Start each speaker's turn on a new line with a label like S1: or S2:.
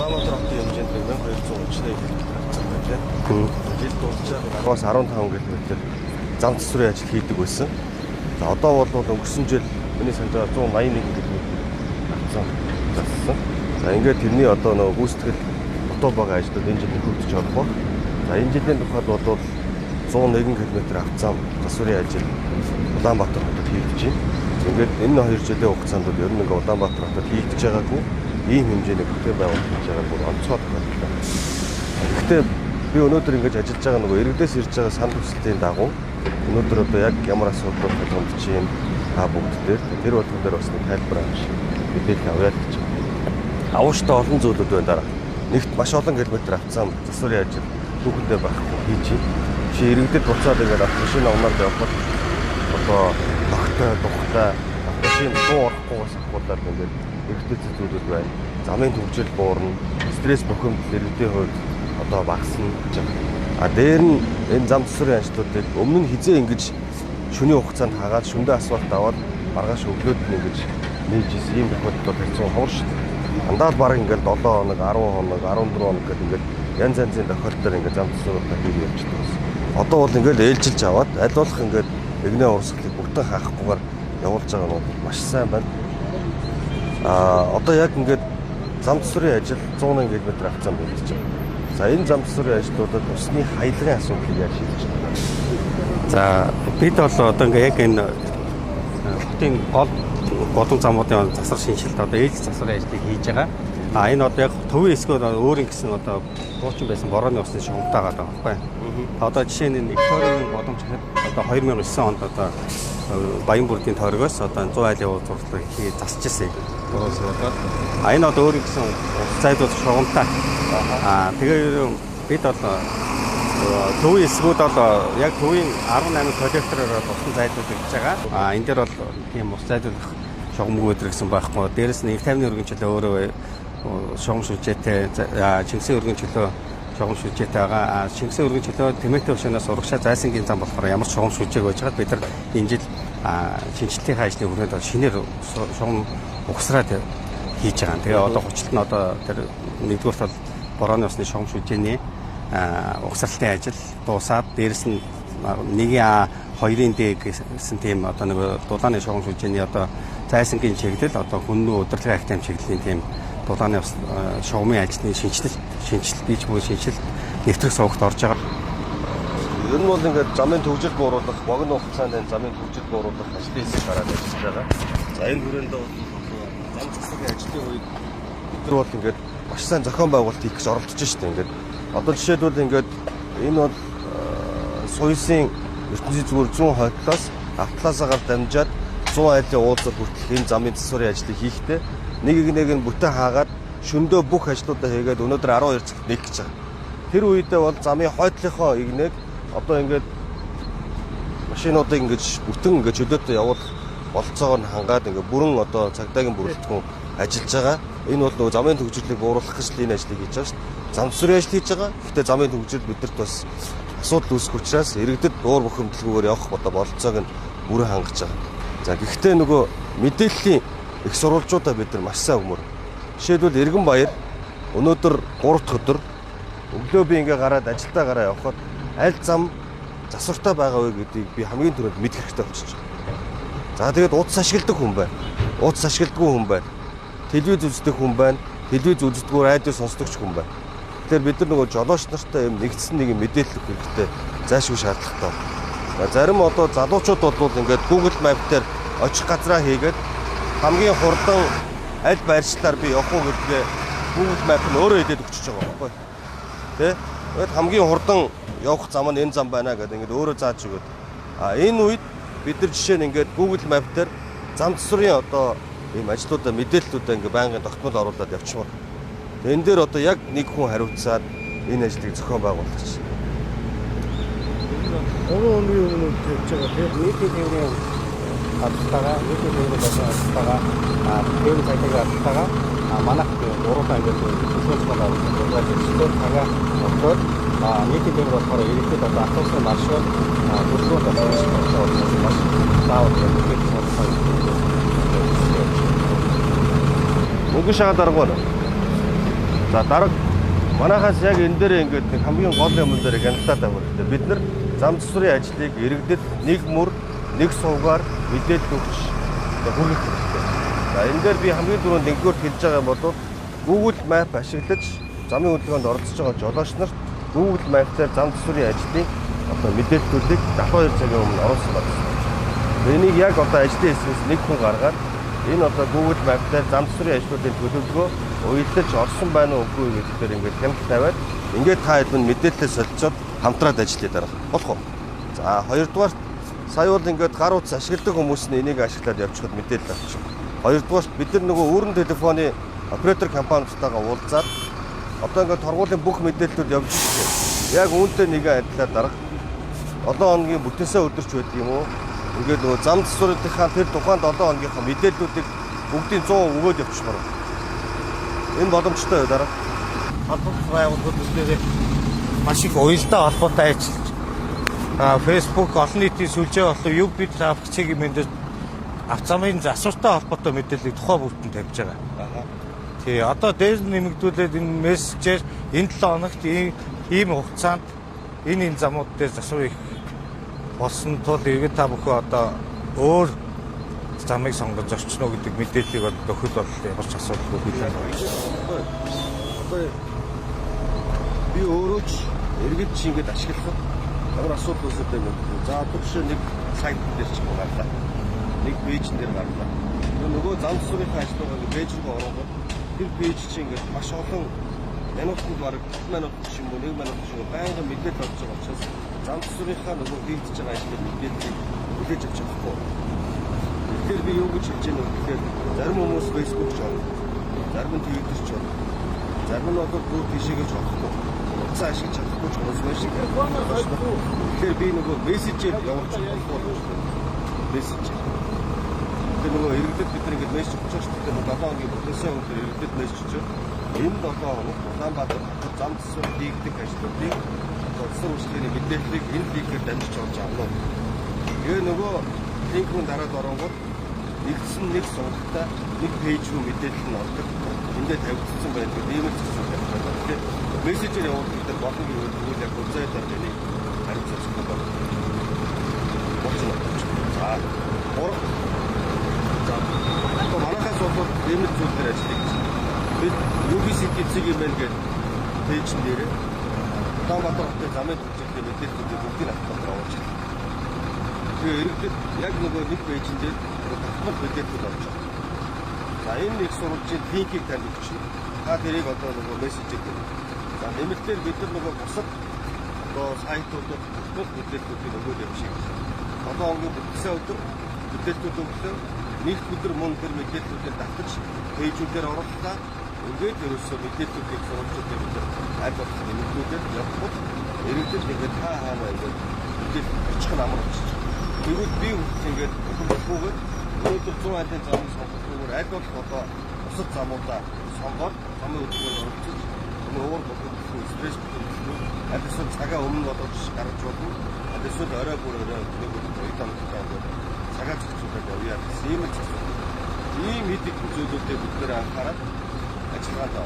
S1: Улаанбаатар хотын хэмжээнд 1231 км авцсан байлаа. Жил дуусчаад 10-аас 15 км зам засварын ажил хийдэг байсан. За, одоо бол өнгөрсөн жил миний санаж байгаа 181 км авцсан зассан. За, ингээд тэрний одоо нөгөө гүйцэтгэл дутуу байгаа ажлууд энэ жил нөхөгдөж орох ба. За, энэ жилийн тухайд бол 101 км авцсан засварын ажил Улаанбаатар хотод хийгдэж байна. Ингээд энэ 2 жилийн хугацаанд бол ер нь ингээ Улаанбаатар хотод хийгдэж байгаагүй ийм хэмжээний бүтээн байгуулалт хийж байгаа бүр онцгой тохиолдол. Гэхдээ би өнөөдөр ингэж ажиллаж байгаа нөгөө иргэдээс ирж байгаа санал хүсэлтийн дагуу өнөөдөр одоо яг ямар асуудлууд тулгамдж байна та бүгд дээр тэр болгон дээр бас нэг тайлбар авч мэдээлэл авъя л гэж байна. Авууштай олон зүйлүүд байна дараа. Нэгт маш олон километр авцсан засварын ажил түүхэндээ байхгүй хийж байна. Чи иргэдэд буцаад ингээд автомашин авнаар явбал одоо тогтой, тухтай автомашин дуу орохгүйгээс ахгуулаад ингээд эргэтэй зүйлүүд байна. Замын төвжил буурна, стресс бухимдал иргэдийн хувьд одоо багасна гэж байна. А дээр нь энэ зам засварын ажлуудыг өмнө нь хизээ ингэж шөнийн хугацаанд хагаад шөндөө асфальт аваад маргааш өглөөд нь ингэж нээж исэн ийм тохиолдол харьцан ховор шүү дээ. Дандаа л баг ингээд 7 хоног, 10 хоног, 14 хоног гэдэг ингээд янз янзын тохиолдлоор ингээд зам засваруудаа хийх явждаг байсан. Одоо бол ингээд ээлжилж аваад аль болох ингээд эгнээ урсгалыг бүтэн хаахгүйгээр явуулж байгаа нь бол маш сайн байна. А одоо яг ингээд зам засварын ажил 101 км авцсан байж байгаа. За, энэ зам засварын ажлуудад усны хаялгын асуудлыг яаж шийдэж байгаа вэ?
S2: За, бид бол одоо ингээ яг энэ хотын гол голон замуудын засвар шинжилэлт одоо ээлж засварын ажлыг хийж байгаа. А энэ одоо яг төвийн хэсгүүд өөр ингэсэн одоо хуучин байсан борооны усны шугамтай байгаа байхгүй. Одоо жишээ нь их тойргийн голомж гэхэд одоо 2009 онд одоо Баян бүрдийн тойргоос одоо 100 айлын уулзуурлыг хийж засч ирсэн. Борооос болоод а энэ одоо өөр ингэсэн ус зайдууд шугамтай. А тэгээ бид бол төвийн хэсгүүд бол яг төвийн 18 коллектороор усан зайдууд гэж байгаа. А энэ дээр бол тийм ус зайдуулах шугамгүй өдр гэсэн байхгүй. Дээрэс нь 50-ны өргөн чөлөө өөрөө шугам шүлжээтэй, Чингисийн өргөн чөлөө шугам шүлжээтэй байгаа. Чингисийн өргөн чөлөө Тэмээтэй өшөөнөөс урагшаа Зайсангийн зам болохоор ямар ч шугам шүлжээг байж байгаад бид нар энэ жил шинжилтийн ажлын хүрээнд шинээр шугам угсраад хийж байгаа. Тэгээ одоо хучлт нь одоо тэр нэгдүгээр тал борооны усны шугам шүлжээний угсралтын ажил дуусаад дээрэс нь 1 А 2-ын Д гэсэн тийм одоо нэг дулааны шугам шүлжээний одоо Зайсангийн чиглэл одоо хүннүү удирдлагын академи чиглэлийн тийм дулааны шугамын ажлын шинжилэлт бийж буй шинжилэлт нэвтрэх сувагт орж байгаа.
S1: Ер нь бол ингээд замын төвжил бууруулах, богино хугацаанд энэ замын төвжил бууруулах ажлын хэсэг гараад ажиллаж байгаа. За, энэ хүрээнд бол зам засварын ажлын үед бид нар бол ингээд маш сайн зохион байгуулалт хийх гэж оролдож штеп ингээд. Одоо жишээлбэл ингээд энэ бол Суйсын ертөнцийн зүгээр зүүн хойтлоос автлаасаагаар дамжаад 100 айлын уулзал хүртэлх энэ замын засварын ажлыг хийхдээ нэг нэг нь бүтэн хаагаад шөндөө бүх ажлуудаа хийгээд өнөөдөр 12 цагт нэг гэж байгаа. Тэр үедээ бол замын хойтлынхоо игнэг одоо ингээд машинуудыг ингэж бүтэн ингээд чөлөөтэй явуулах болцоогоор нь хангаад ингээд бүрэн одоо цагдаагийн бүрэлдэхүүн ажиллаж байгаа. Энэ бол нөгөө замын төвжирлийг бууруулах гэж л энэ ажлыг хийж байгаа шүү дээ. Зам засварын ажил хийж байгаа. Гэхдээ замын төвжирэл бидэрт бас асуудал үүсэх учраас иргэдэд уур бухимдалгүйгээр явах одоо болцоог нь бүрэн хангаж байгаа. За, гэхдээ нөгөө мэдээллийн их сурвалжуудаа бид нар маш сайн өгмөр. Жишээлбэл, Иргэн Баяр өнөөдөр 3 дахь өдөр өглөө би ингээ гараад ажилдаа гараа явхад аль зам засвартай байгаа вэ гэдгийг би хамгийн түрүүнд мэдэх хэрэгтэй болчихж байгаа. За, тэгээд утас ашигладаг хүн байна. Утас ашигладаггүй хүн байна. Телевиз үздэг хүн байна. Телевиз үздэггүй, радио сонсдог ч хүн байна. Тэгэхээр бид нар нөгөө жолооч нартай юм нэгдсэн нэг юм мэдээлэл өгөх хэрэгтэй зайлшгүй шаардлагатай. Зарим одоо залуучууд бол ингээд Google Map дээр очих газраа хийгээд хамгийн хурдан аль байршлаар би явах уу гэдгээ Google Map нь өөрөө хэлээд өгчөж байгаа байхгүй. Тэ? Тэгээд хамгийн хурдан явах зам нь энэ зам байна гэдэг ингээд өөрөө зааж өгöd. А энэ үед бид нар жишээ нь ингээд Google Map дээр зам засварын одоо ийм ажлуудаа мэдээллүүдээ ингээд байнгын тогтмол оруулаад явчихмаар. Энэ дээр одоо яг нэг хүн хариуцаад энэ ажлыг зохион байгуулагч.
S3: 3 хоногийн өмнө тавьж байгаа тийм.
S2: Нийтийн тээврийн газартайгаа, нийтийн тээврийн газартайгаа, тээврийн цагдаагийн газартайгаа манайх гурлаа ингээд төлөвлөж байгаа гурлаа зөвчтөө цагаа оцоод нийтийн тээвэр болохоор иргэдэд одоо автобусны маршрут төлөвлөлт болсон маш заавал мэдээлэл сонирхол.
S1: Мөнгө шагаад арга байна. За дарга манайхаас яг энэ дээр ингээд нэг хамгийн гол юм дээр хяналтаа тавих хэрэгтэй. Бид нар зам засварын ажлыг иргэдэд нэг мөр, нэг сувгаар мэдээлэл өгч хүргэх хэрэгтэй. За энэ дээр би хамгийн түрүүнд нэгдүгээр хэлж байгаа юм бол Google Map ашиглаж замын хөдөлгөөнд оролцож байгаа жолооч нарт Google Map дээр зам засварын ажлын одоо мэдээллүүдийг 72 цагийн өмнө оруулсан байна. Энийг яг одоо ажлын хэсгээс нэг хүн гаргаад энэ одоо Google Map дээр зам засварын ажлуудын төлөвлөгөө уялдаж орсон байна уу үгүй юу гэдэг дээр ингээд хяналт тавиад ингээд та хэд минь мэдээлэлээ солилцоод хамтраад ажиллая дарах болох уу? За хоёрдугаар сая бол ингээд гар утас ашигладаг хүмүүс нь энийг ашиглаад явчихад мэдээлэл авчих. Хоёрдугаар бид нар нөгөө өрн телефоны оператор компаниудтайгаа уулзаад одоо ингээд торгуулийн бүх мэдээллүүд явж байна. Яг үүнтэй нэгэн адилаар дарга 7 хоногийн бүтэнсээ өдөрч байдаг юм уу? Ингээд нөгөө зам засварынхаа тэр тухайн 7 хоногийнхаа мэдээллүүдийг бүгдийн 100% өгөөд явчихмаар. Энэ боломжтой дарга.
S4: Холбоо байгууллагууд бүгдээрээ маш их уялдаа холбоотой ажиллаж Facebook олон нийтийн сүлжээ болон UB трафик чигийн мэндээр авцамын засвартай холбоотой мэдээллийг тухай бүртэн тавьж байгаа. Тий, одоо дээр нэмэгдүүлээд энэ мессежээр энэ 7 хоногт ийм хугацаанд энэ замууд дээр засвар их болсон тул иргэд та бүхэн одоо өөр замыг сонгож орчно гэдэг мэдээллийг бол өгөхөд бол ямар ч асуудалгүй билээ.
S1: Одоо би өөрөө ч иргэд чи ингэж ашиглахад ямар асуудал үүсээд байна вэ? За одоо жишээ нэг сайт дээр ч юм гарлаа. Нэг пэйжн дээр гарлаа. Нөгөө зам засварынхаа ажлуугаа ингэ пэйж рүү оронгод тэр пэйж чи ингэж маш олон минутанд бараг 7 минут ч юм уу 1 минут ч юм уу байнгын мэдээлэл орж байгаа учраас зам засварынхаа нөгөө хийгдэж байгаа ажлын мэдээллийг хүлээж авч чадахгүй. Тэгэхээр би юу гэж хэлж байна вэ гэхээр зарим хүмүүс Facebook ч орно, зарим нь Twitter ч орно, зарим нь одоо бүр тийшээгээ ч орохгүй. Утсаа ашиглаж чадахгүй ч хүмүүс маш их. Тэгэхээр би нөгөө мессежээр явуулж чадахгүй байна. Мессеж. Тэгэхээр нөгөө иргэдэд бид нар ингэж мессеж өгч байгаа шүү дээ. 7 хоногийн бүтэнсээ өдөр иргэдэд мессеж өгч. Энэ 7 хоног Улаанбаатар хотод зам засвар хийгдэх ажлуудыг засвар үйлчилгээний мэдээллийг энэ линкээр дамжиж олж авна. Тэгээ нөгөө линк рүү дараад оронгууд нэгдсэн нэг сувагтай нэг пэйж рүү мэдээлэл нь ордог. Эндээ тавигдсан байдаг. Ийм л зохицуулт явах байна. Тэгэхээр мессежээр явуулах дээр болно гэвэл тэгвэл яг вебсайт дээр энийг хариуцах байна. Болж байна. За гурав. За одоо манайхаас бол ийм л зүйл дээр ажиллая гэж. Бид UBCT цэг юм байна гэдэг пэйжн дээр Улаанбаатар хотын замын түлхүүрийн мэдээллүүдийг бүгдийг автоматар оруулж байна. Тэгээ иргэдэд яг нөгөө нэг пэйжн дээр тогтмол мэдээллүүд орж байгаа. За энэ нэг сурвалжийн линкийг танд өгч. Та тэрийг одоо нөгөө мессежээр өгнө. За нэмэлтээр бид нар нөгөө бусад одоо сайтуудад тогтмол мэдээллүүдийг өгөөд явчих. 7 хоногийн бүтэнсээ өдөр мэдээллүүд өглөө нэг өдөр мөн тэр мэдээллүүдийг давтаж пэйжүүдээр орууллаа. Ингээд ерөөсөө мэдээллүүдийг сурвалжуудыг бид нар аль болох нэмэгдүүлээд явхад иргэдэд ингээд та хаана ингээд мэдээлэл очих нь амар болчих. Тэгвэл би хүртэл ингээд бохирдохгүйгээр өнөөдөр 100 айлын замыг сонгохгүйгээр аль болох одоо бусад замуудаа сонгоод замын хөдөлгөөнд оролцож өөр бохирдохгүй, стресс бохирдохгүй аль эсвэл цагаа өмнө болгож гаргаж болно. Аль эсвэл орой бүр орой нэг өдөр 2 хоногтой ингээд цагаа зохицуулаад явъя гэсэн ийм л зүйл. Ийм хэд хэдэн зүйлүүдээ бид нэр анхаарал ажиллагаанд.